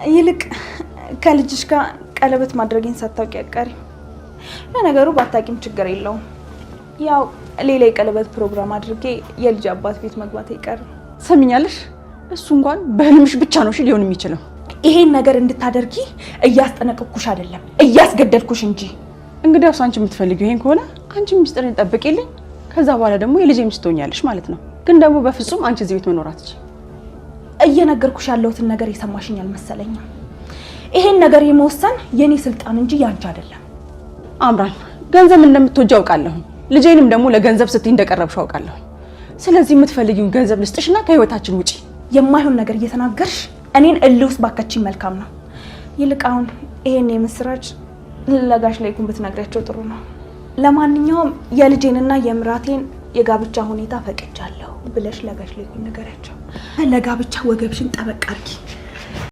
ይልቅ ከልጅሽ ጋር ቀለበት ማድረጌን ሳታውቂ አትቀሪም። ለነገሩ ባታውቂም ችግር የለውም። ያው ሌላ የቀለበት ፕሮግራም አድርጌ የልጅ አባት ቤት መግባት አይቀርም። ሰሚኛለሽ? እሱ እንኳን በህልምሽ ብቻ ነው እሺ ሊሆን የሚችለው። ይሄን ነገር እንድታደርጊ እያስጠነቀቅኩሽ አይደለም፣ እያስገደድኩሽ እንጂ። እንግዲያውስ አንቺ የምትፈልጊው ይሄን ከሆነ አንቺ ሚስጥሬን ጠብቂልኝ። ከዛ በኋላ ደግሞ የልጄ ሚስት ትሆኛለሽ ማለት ነው። ግን ደግሞ በፍጹም አንቺ እዚህ ቤት መኖር አትችይም። እየነገርኩሽ ያለሁትን ነገር የሰማሽኝ አልመሰለኝም። ይሄን ነገር የመወሰን የኔ ስልጣን እንጂ ያንቺ አይደለም። አምራን፣ ገንዘብ እንደምትወጂ አውቃለሁ። ልጄንም ደግሞ ለገንዘብ ስትይ እንደቀረብሽው አውቃለሁ። ስለዚህ የምትፈልጊውን ገንዘብ ልስጥሽና ከህይወታችን ውጪ። የማይሆን ነገር እየተናገርሽ እኔን እልህ ውስጥ ባከቺኝ መልካም ነው። ይልቅ አሁን ይሄን የምስራች ለጋሽ ላይኩን ብትነግሪያቸው ጥሩ ነው። ለማንኛውም የልጄንና የምራቴን የጋብቻ ሁኔታ ፈቅጃለሁ ብለሽ ለጋሽ ላይኩን ንገሪያቸው። ለጋብቻ ወገብሽን ጠበቅ አድርጊ።